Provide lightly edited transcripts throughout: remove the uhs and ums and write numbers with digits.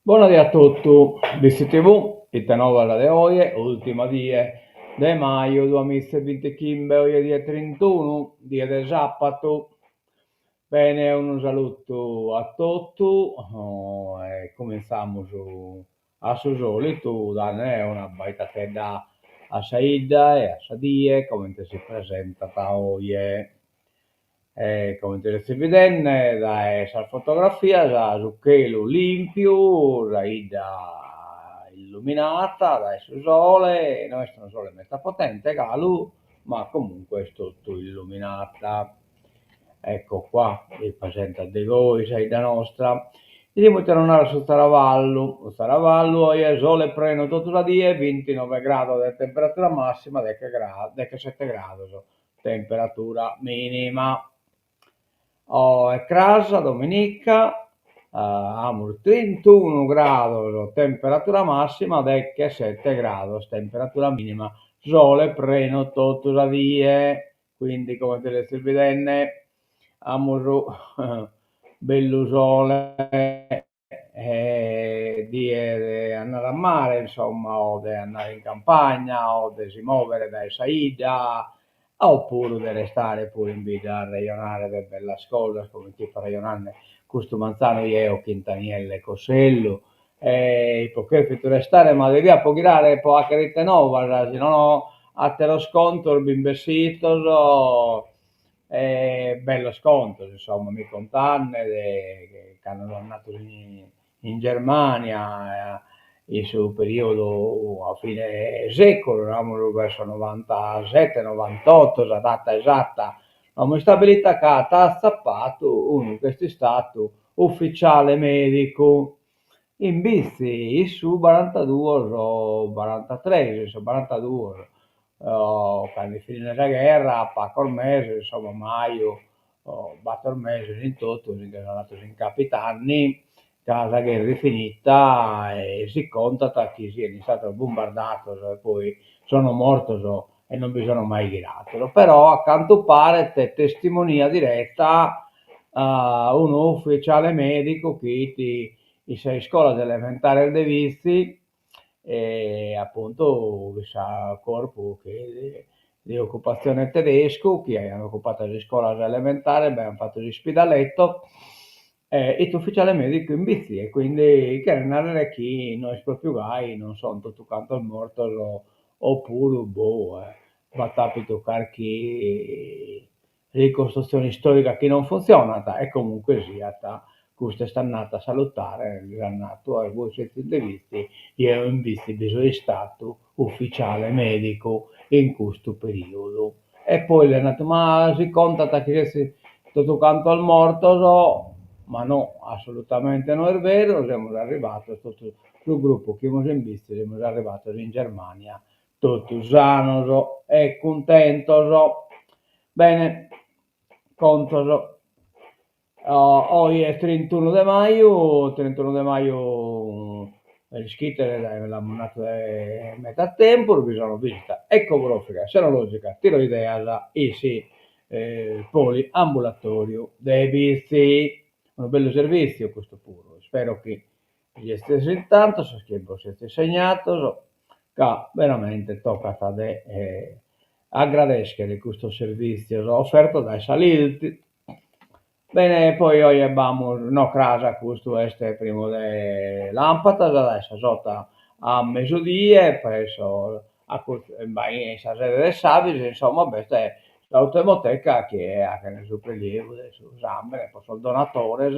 Bona die a totu, Bitzi TV, ite novas de oje, ultima die de maju duamiza e bintichimbe, oje die trintunu, die de sapatu. Bene, unu salutu a totu e cumintzamus a su solitu dande una abbaitatedda a sa 'idda e a sa die comente si presentat oje. E comente sezis bidende dae sas fotografias su chelu limpiu, sa 'idda illuminata dae su sole, no est unu sole meda potente galu, ma comunque est totu illuminata. Ecco qua, si presentat de goi sa 'idda nostra. Bidimus ite nos narat su Zaravallu. Su Zaravallu oje sole prenu totu sa die, bintinove grados de temperatura massima, dechesete grados temperatura minima. Oe cras, dominica, amus trintunu grados temperatura massima, dechesete grados temperatura minima, sole prenu totu sa die, quindi comente sezis bidende amus bellu sole e die de andare a mare, insomma, o de andare in campagna o de si mòvere dae sa 'idda opuru de restare puru in bidda a arrejonare de bellas cosas comente ipo arrejonande custu manzanu jeo chin Tanielle Cossellu e ipo cherfidu restare ma devia apo ghirare po 'achere ite novas, si nono atteros contos bin bessidos E bellos contos, insomma, mi contande de cando so andados in Germania in su periodu a fine seculu, naramus verso novantasette novantotto, sa data esatta no l'amus istabilita, ca at atzapadu unu ch'est istadu ufficiale medicu in Bitzi in su barantaduos o barantatres, in su barantaduos cando est finida sa gherra, pagos meses, insomma maju, bator meses in totu si nche sun andados in capitanni, ca sa gherra est finita e si contat chi sian istados bumbardados e poi sono mortos e non bi sono mai ghirados, però a cantu paret testimonia diretta unu ufficiale medicu chi 'it in sas iscolas elementares de Bitzi e apuntu chin sa corpu de ocupatzione tedescu chi aian ocupadu sas iscolas elementares, b'aian fatu s'ispidaletto e 'it ufficiale medicu in Bitzi e quindi cheret narrer chi no est propriu gai, non son totu cantos mortos opuru boh b'at apidu carchi ricostrutzione istorica chi non funtzionat e comunque siat custu est andadu a salutare, lis at nadu, oe bois sezis de Bitzi, jeo in Bitzi bi so istadu ufficiale medicu in custu periodu. E poi lis at nadu, ma si contat chi sezis totu cantos mortos, ma no, assolutamente no est beru, semus arrivados totu su gruppu chi 'imus in Bitzi semus arrivados in Germania totu sanos e cuntentos. Bene, contos. Oje est trintunu de maju, trintunu de maju l'ischides, l'amus nadu dae meda tempus, bi sono visita ecografica, serologica, tiroideas in su poliambulatoriu de Bitzi. Unu bellu servìtziu custu puru, ispero chi Siezis in tantos sos chi bos sezis segnados, ca veramente tocat de agradèschere custos servìtzios ofertos dae sa Lilt. Bene, poi oje b'amus, no cras, custu est primu de làmpadas, dae sas oto a mesudie, presso in sa sede de s'Avis, insomma, b'est s'autoemoteca chi faghet su prelievu de su sàmbene pro sos donatores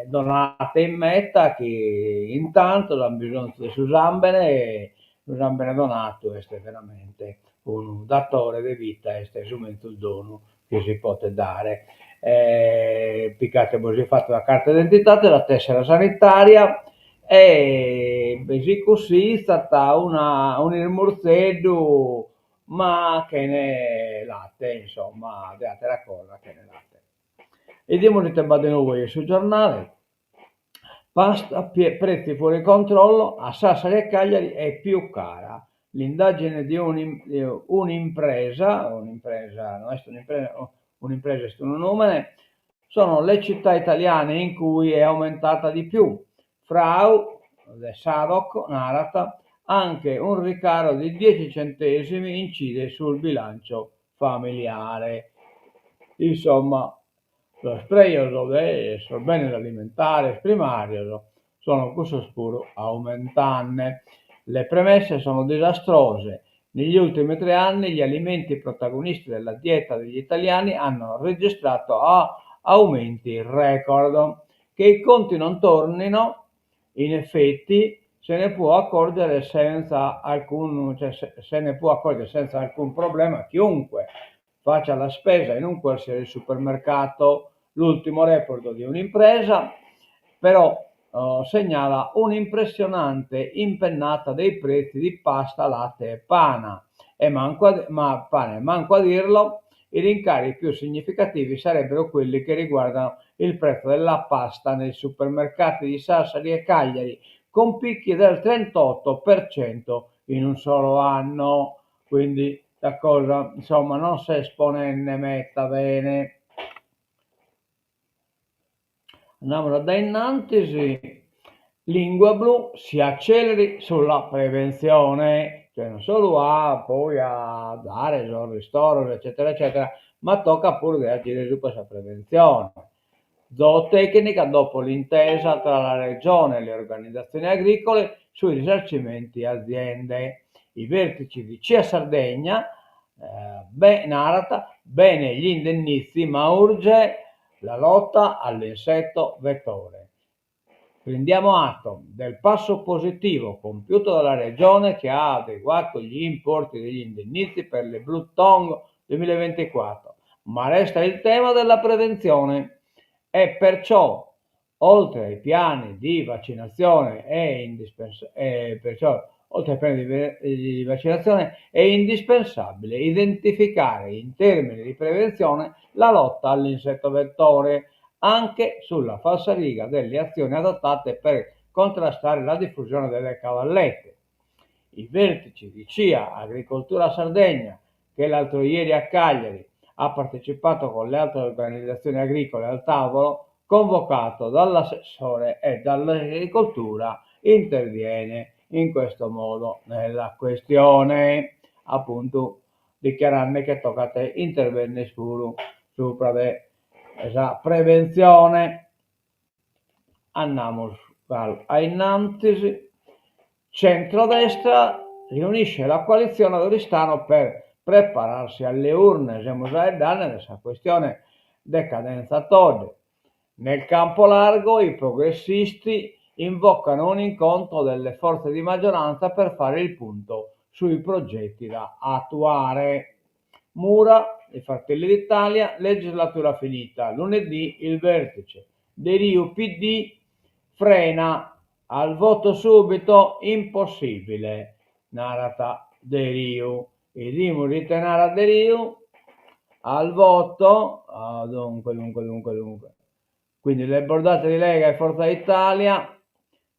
Donate in meta chi in tantos an bisonzu de su sàmbene e su sàmbene donatu est veramente unu datore de vita, est su menzus donu chi si potet dare. Picate bos ifatu sa carta de identitate, sa tessera sanitaria e si cussizat una un'ismurzeddu ma chene latte, insomma, de atera cosa chene latte. 'Idimus ite b'at de nou in su giornale, pasta, prezzi fuori controllo, a Sassari e Cagliari è più cara. L'indagine di un'impresa, un'impresa no est un'impresa, un'impresa est unu nùmene, sono le città italiane in cui è aumentata di più. Frau de s'Adoc narat, Anche un ricaro di dieci centesimi incide sul bilancio familiare. Insomma, sos prejos de sos benes alimentares primarios sono cussos puru aumentande. Le premesse sono disastrose, negli ultimi tre anni gli alimenti protagonisti della dieta degli italiani hanno registrato aumenti record. Che i conti non tornino, in effetti, se ne può accorgere senza alcun, cioè se, se ne può accorgere senza alcun problema chiunque faccia la spesa in un qualsiasi supermercato. L'ultimo report di un'impresa però segnala un'impressionante impennata dei prezzi di pasta, latte e pana. E manco a, ma pane, manco a dirlo, i rincari più significativi sarebbero quelli che riguardano il prezzo della pasta nei supermercati di Sassari e Cagliari, con picchi del 38% in un solo anno. Quindi la cosa, insomma, non si esponende meta bene. Andiamo da innantis, Lingua blu si acceleri sulla prevenzione, cioè non solu a poi a dare sos ristoros eccetera eccetera, ma tocat puru de agire subra sa preventzione. Zootecnica dopo l'intesa tra la Regione e le organizzazioni agricole sui risarcimenti aziende. I vertici di CIA Sardegna be narant bene gli indennizzi ma urge la lotta all'insetto vettore. Prendiamo atto del passo positivo compiuto dalla Regione che ha adeguato gli importi degli indennizzi per le Blue Tongue 2024, ma resta il tema della prevenzione e perciò, oltre ai piani di vaccinazione è indispens-, e perciò, oltre ai piani di vaccinazione è indispensabile identificare in termini di prevenzione la lotta all'insetto vettore, anche sulla falsariga delle azioni adottate per contrastare la diffusione delle cavallette. I vertici di CIA Agricoltura Sardegna, che l'altro ieri a Cagliari ha partecipato con le altre organizzazioni agricole al tavolo convocato dall'assessore e dall'agricoltura, interviene in questo modo nella questione, appunto dichiarando che tocat intervenni puru subra de sa preventzione. Andamus a innantis. Centrodestra riunisce la coalitzione ad Oristano per prepararsi alle urne. Semus faeddende de sa questione de Cadenza Todde. Nel campo largo i progressisti invocano un incontro delle forze di maggioranza per fare il punto sui progetti da attuare. Mura, i Fratelli d'Italia, legislatura finita. Lunedì il vertice. Deriu PD frena al voto subito, impossibile, narat Deriu. 'Idimus ite narat Deriu al voto, ah, dunque, dunque, dunque, dunque. Quindi le bordate di Lega e Forza Italia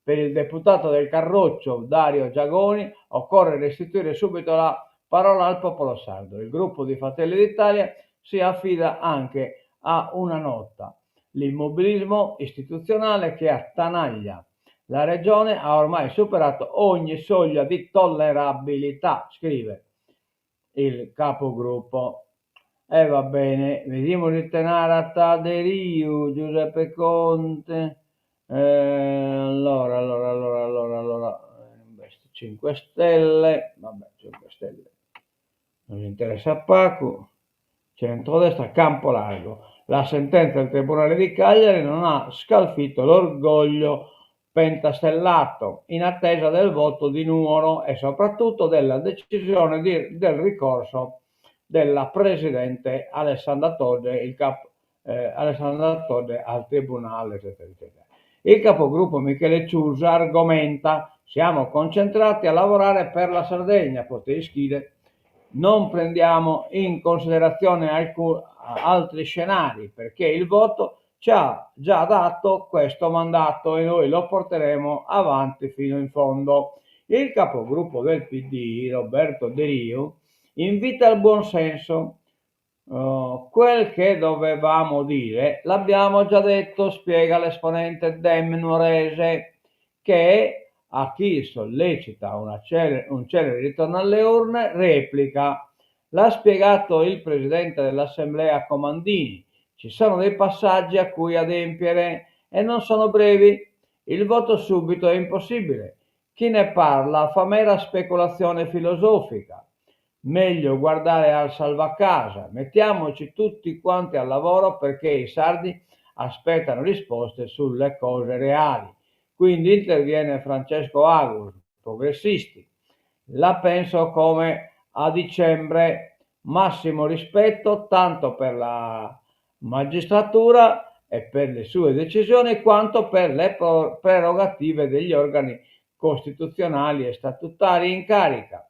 per il deputato del Carroccio Dario Giagoni occorre restituire subito la parola al popolo sardo. Il gruppo di Fratelli d'Italia si affida anche a una nota. L'immobilismo istituzionale che attanaglia la regione ha ormai superato ogni soglia di tollerabilità, scrive il capogruppo. E va bene, vediamo ite narat Deriu, Giuseppe Conte. Allora, allora, allora, allora, allora, 5 Stelle, vabbè, 5 Stelle, non interessa pagu, centrodestra, campo largo. La sentenza del Tribunale di Cagliari non ha scalfito l'orgoglio pentastellato in attesa del voto di Nuoro e soprattutto della decisione di, del ricorso della presidente Alessandra Todde, il cap, Alessandra Todde al Tribunale, eccetera, eccetera. Il capogruppo Michele Ciusa argomenta: siamo concentrati a lavorare per la Sardegna, pote ischire, non prendiamo in considerazione altri scenari perché il voto ci ha già dato questo mandato e noi lo porteremo avanti fino in fondo. Il capogruppo del PD, Roberto Deriu, invita al buon senso. Quel che dovevamo dire l'abbiamo già detto, spiega l'esponente Dem nuorese. Che a chi sollecita una un celere ritorno alle urne replica, L'ha spiegato il presidente dell'Assemblea Comandini, ci sono dei passaggi a cui adempiere e non sono brevi. Il voto subito è impossibile. Chi ne parla fa mera speculazione filosofica. Meglio guardare al salvacasa. Mettiamoci tutti quanti al lavoro perché i sardi aspettano risposte sulle cose reali. Quindi interviene Francesco Agus, Progressisti. La penso come a dicembre, massimo rispetto tanto per la magistratura e per le sue decisioni quanto per le prerogative degli organi costituzionali e statutari in carica.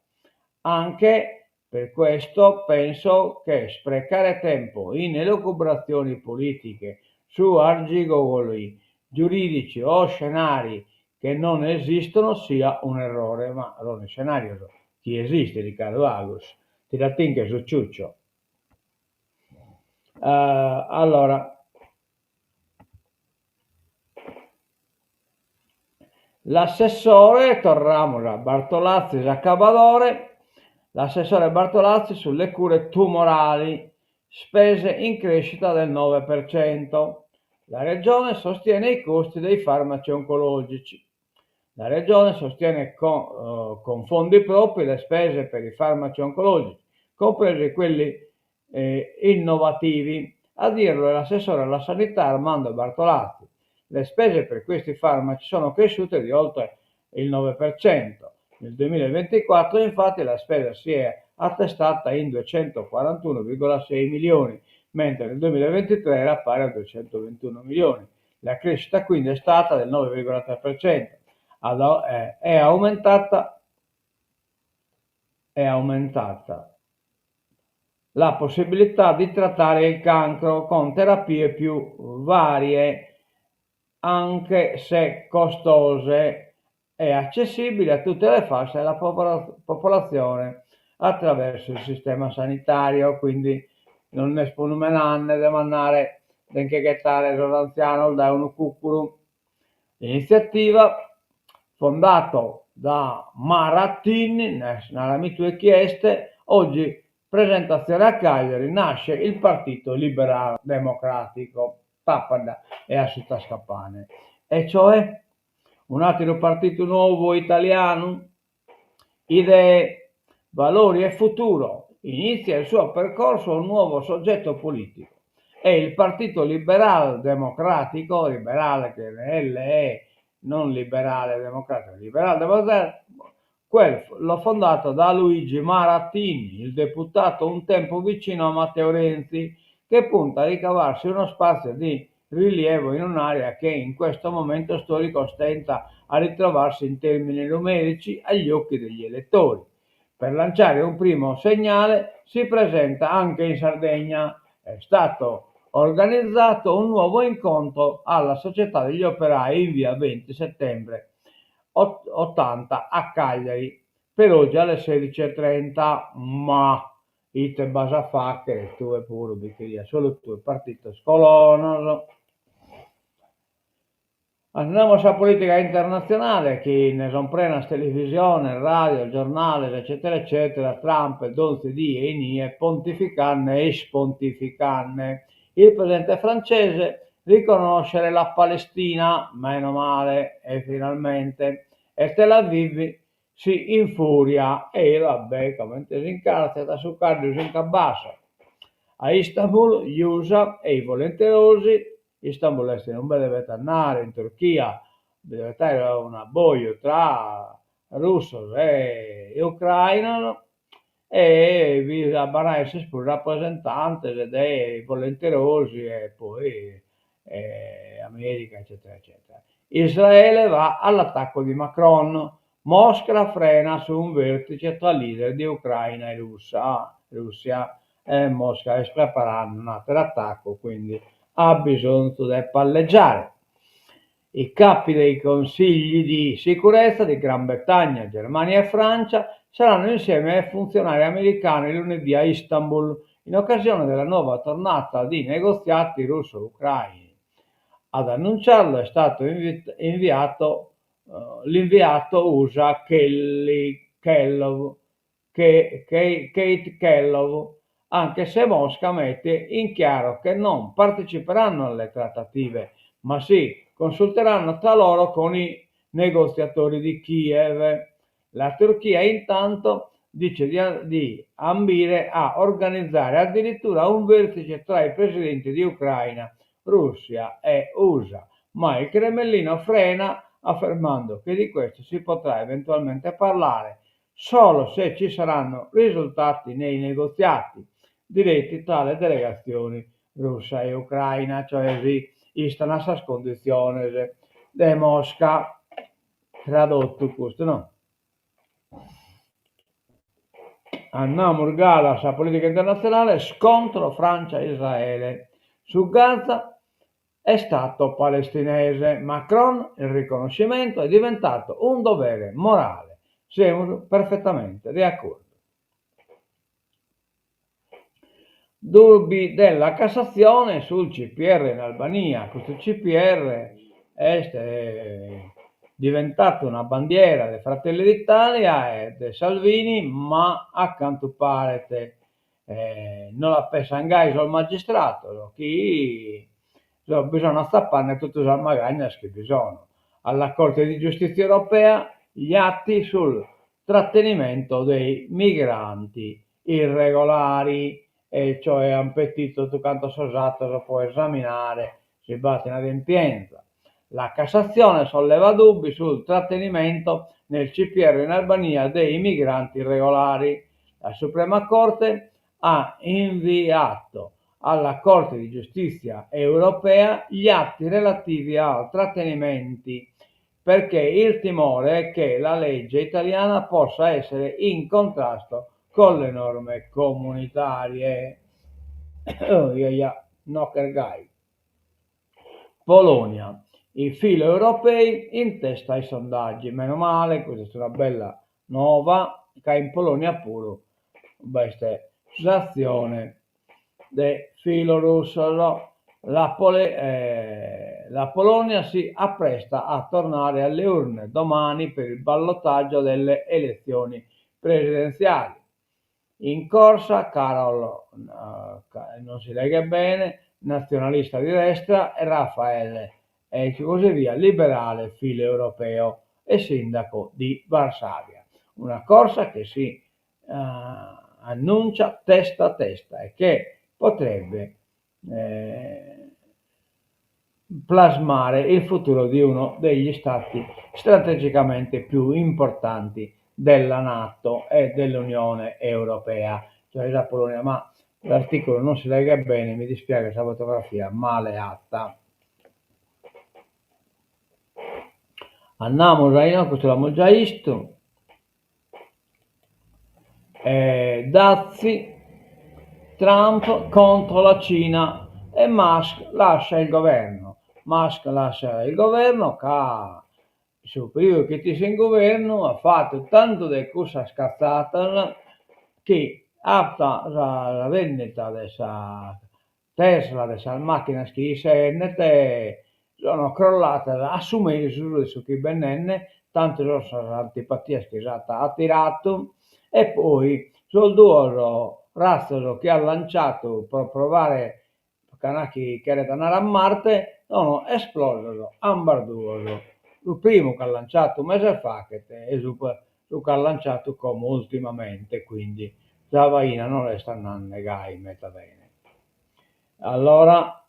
Anche per questo penso che sprecare tempo in elucubrazioni politiche su arzigogoli giuridici o scenari che non esistono sia un errore, ma non iscenarios chi esistit, caru Agus, tiratinche su ciuccio. Allora. L'assessore, torramus a Bartolazzi s'acabadore, l'assessore Bartolazzi sulle cure tumorali, spese in crescita del 9%. La Regione sostiene i costi dei farmaci oncologici. La Regione sostiene con, con fondi propri le spese per i farmaci oncologici, compresi quelli eh, innovativi. A dirlo è l'assessore alla sanità Armando Bartolazzi. Le spese per questi farmaci sono cresciute di oltre il 9%. Nel 2024 infatti la spesa si è attestata in 241,6 milioni, mentre nel 2023 era pari a 221 milioni. La crescita quindi è stata del 9,3%. Eh, è aumentata, è aumentata la possibilità di trattare il cancro con terapie più varie, anche se costose, e accessibili a tutte le fasce della popolazione attraverso il sistema sanitario, quindi non est po numenanne de mannare de nche ghetare sos antzianos dae unu cucuru. L'iniziativa, fondato da Marattin, narami tue chi est, oggi presentazione a Cagliari, nasce il Partito Liberal Democratico, tapadda e assutascapane, e cioè un'àteru partitu nou italianu, Idee, valori e futuro, inizia il suo percorso un nuovo soggetto politico. È il Partito Liberal Democratico, liberale che L E non liberale democratico, liberal democratico, quello fondato da Luigi Marattini, il deputato un tempo vicino a Matteo Renzi, che punta a ricavarsi uno spazio di rilievo in un'area che in questo momento storico stenta a ritrovarsi in termini numerici agli occhi degli elettori. Per lanciare un primo segnale si presenta anche in Sardegna. È stato organizzato un nuovo incontro alla Società degli Operai in via 20 settembre 80 a Cagliari per oggi alle 16.30. Ma ite b'as a fàghere tue puru bi cherias solu tue partidos colonos. Andamus a sa politica internatzionale chi nde son prenas televisiones, radios, giornales eccetera eccetera, Trump donzi die inie pontificanne e ispontificanne. Il presidente francese riconoscere la Palestina, meno male e finalmente, e Tel Aviv si infuria e va be' comente si nch'artziat a su caddu si nch'abbassat. A Istanbul gli Usa e i volenterosi, Istanbul est inumbe devet andare, in Turchia, bi devet aer un'abboju tra russos e ucrainos e bi b'an a esser puru rapresentantes de i volenterosi e poi America eccetera eccetera. Israele va all'attacco di Macron, Mosca frena su un vertice tra leader di Ucraina e Russa, Russia e Mosca est preparande un'ateru attaccu, quindi at bisonzu de palleggiare. I capi dei consigli di sicurezza di Gran Bretagna, Germania e Francia saranno insieme ai funzionari americani lunedì a Istanbul in occasione della nuova tornata di negoziati russo-ucraini. Ad annunciarlo è stato inviato l'inviato Usa Kelly Kellogg, Keith Kellogg, anche se Mosca mette in chiaro che non parteciperanno alle trattative, ma si consulteranno tra loro con i negoziatori di Kiev. La Turchia intanto dice di, di ambire a organizzare addirittura un vertice tra i presidenti di Ucraina, Russia e USA, ma il Cremlino frena affermando che di questo si potrà eventualmente parlare solo se ci saranno risultati nei negoziati diretti tra le delegazioni russa e ucraina, cioè si istan a sas conditziones de Mosca. Tradottu custu, no? Andamus galu a sa politica internatzionale, scontro Francia-Israele su Gaza e Stato palestinese. Macron, il riconoscimento è diventato un dovere morale. Semus perfettamente de acordu. Dubbi della Cassazione sul CPR in Albania. Custu CPR est diventatu una bandiera de Fratelli d'Italia e de Salvini, ma a cantu paret no la pessan gai sos magistratos chi bi sono atzapande totu sas magagnas chi bi sono. Alla Corte di Giustizia Europea gli atti sul trattenimento dei migranti irregolari, e cioè an petidu totu cantos sos atos pro esaminare si b'at inadempienza. La Cassazione solleva dubbi sul trattenimento nel CPR in Albania dei migranti irregolari. La Suprema Corte ha inviato alla Corte di Giustizia europea gli atti relativi ai trattenimenti perché il timore è che la legge italiana possa essere in contrasto con le norme comunitarie. No cheret gai. Polonia, i filo-europei in testa ai sondaggi. Meno male, custa est una bella nova, ca in Polonia puru b'est s'atzione de filorussos. La la Polonia si appresta a tornare alle urne domani per il ballottaggio delle elezioni presidenziali. In corsa Karol, non si leghet bene, nazionalista di destra, e Rafael e così via, liberale filoeuropeo e sindaco di Varsavia. Una corsa che si annuncia testa a testa e che potrebbe plasmare il futuro di uno degli stati strategicamente più importanti della Nato e dell'Unione Europea, cioè la Polonia, ma l'articolo non si legge bene, mi dispiace sa fotografia male 'atta. Andamus a custu l'amus giai 'istu. Dazi, Trump contro la Cina e Musk lascia il governo. Musk lascia il governo ca su periodu chi fit in guvernu at fatu tantu de cussas catzadas chi at sa vendita de sa Tesla, de sas machinas chi isse 'endet, sono crolladas a su mesus de su chi bendende, tantu sun sas antipatias chi s'at atiradu e poi sos duos ratzos chi at lanciadu pro provare ca nachi cheret andare a Marte, sono esplosos ambas duos, su primu ch'at lanciadu meses faghet e su su ch'at lanciadu como ultimamente, quindi sa faina no est andende gai meda bene. Allora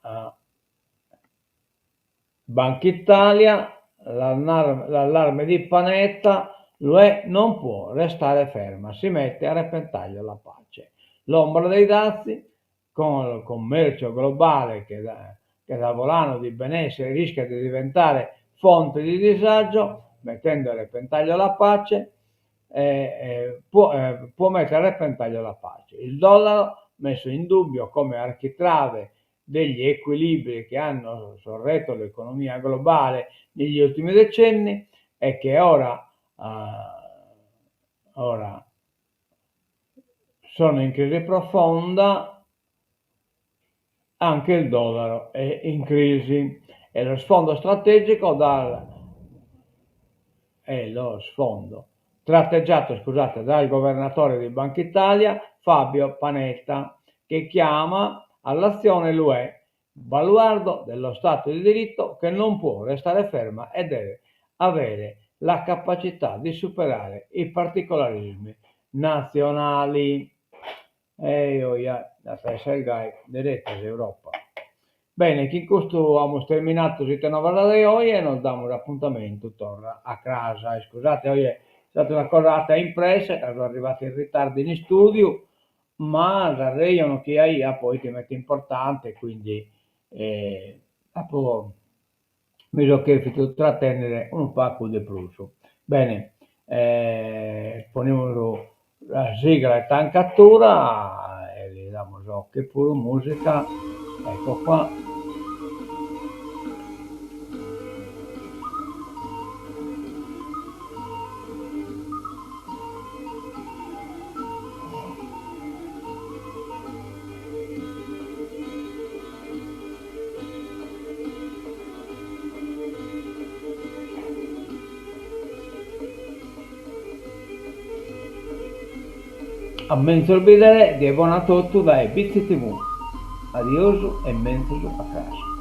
Bankitalia, l'allarme di Panetta, l'UE non può restare ferma, si mette a repentaglio la pace. L'ombra dei dazi, con il commercio globale che da, che da volano di benessere rischia di diventare fonte di disagio, mettendo a repentaglio la pace, eh, eh, può, eh, può mettere a repentaglio la pace. Il dollaro, messo in dubbio come architrave degli equilibri che hanno sorretto l'economia globale negli ultimi decenni e che ora, uh, ora sono in crisi profonda, anche il dollaro è in crisi e lo sfondo strategico dal, È lo sfondo tratteggiato, scusate, dal governatore di Banca Italia Fabio Panetta, che chiama all'azione l'UE, baluardo dello Stato di diritto che non può restare ferma e deve avere la capacità di superare i particolarismi nazionali. E oia, at a essere gai deretu s'Europa. Bene, chin custu amus terminatu s'Ite Novas de oje e nos damus apuntamentu torra a cras. Iscusate, oje est istata una cosa 'atta in presse ca so arrivatu in ritardu in istudiu, ma s'arrejonu chi aia poi fit meta importante e quindi apo mi so cherfidu tratennere unu pagu de prus. Bene, ponimus sa sigla 'e Tancatura e li damus 'oche puru, musica, ecco qua. A menzus bidere, die bona a totu dae Bitzi TV. Adiosu e menzus a cras.